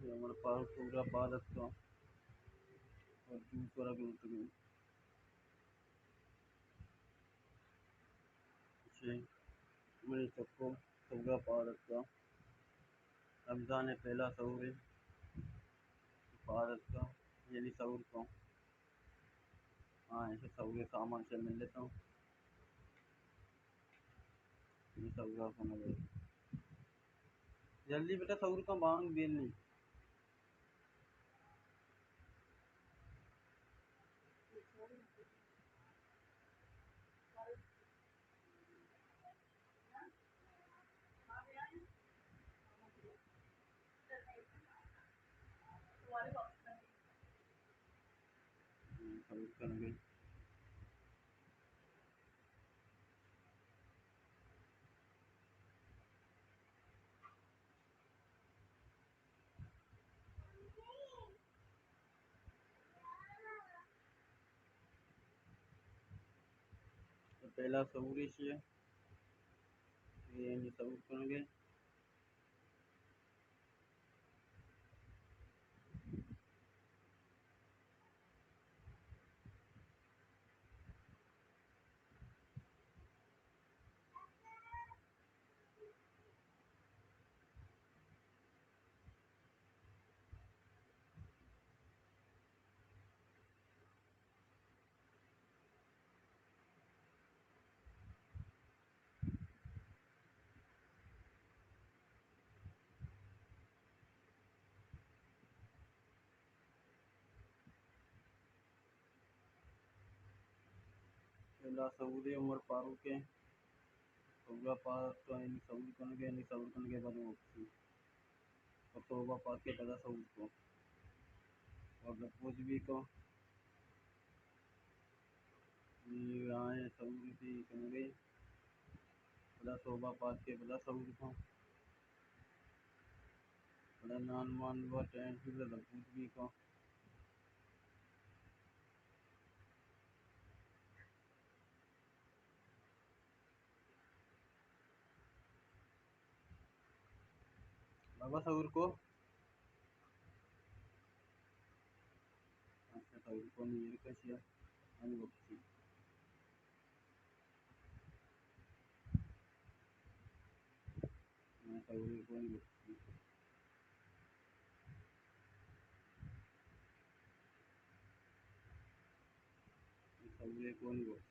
عمر فاروق سہرا پاد اتکاں اور جوس ورگ لوٹگیں۔ چے منی چکو سہرا پاد اتکاں۔ رمضان ءِ پہلا سحور ءَ پاد اتکاں، یعنی سحور کاں۔ ہاں، ایسے سحور ءِ سامان سے مل لیتا ہوں۔ یہ سحور کا سمجھ ہے۔ جلدی بیٹا، سحور کا بانگ دیر نہیں۔ پہلا سحور ایشی ہے، یہ ہمیں سحور کریں گے۔ پہلا سحور عمر فاروق ہے۔ سحور پاد تو یعنی سحور کنگے، یعنی سحور کنگے بعد وقتی۔ اور توبہ پاد کے پدا سحور کو۔ اور لبوز بھی کو۔ یہ آئے سحور بھی کنگے۔ پدا توبہ پاد کے پدا سحور کو۔ پدا نان مان با ٹائم پہ پدا لبوز بھی کو۔ بابا سحور کو۔ اچھا، سحور کو نہیں، یہ کیسے ہے؟ ہم لوگ کی۔ ہاں، سحور کو نہیں۔ سحور کو نہیں۔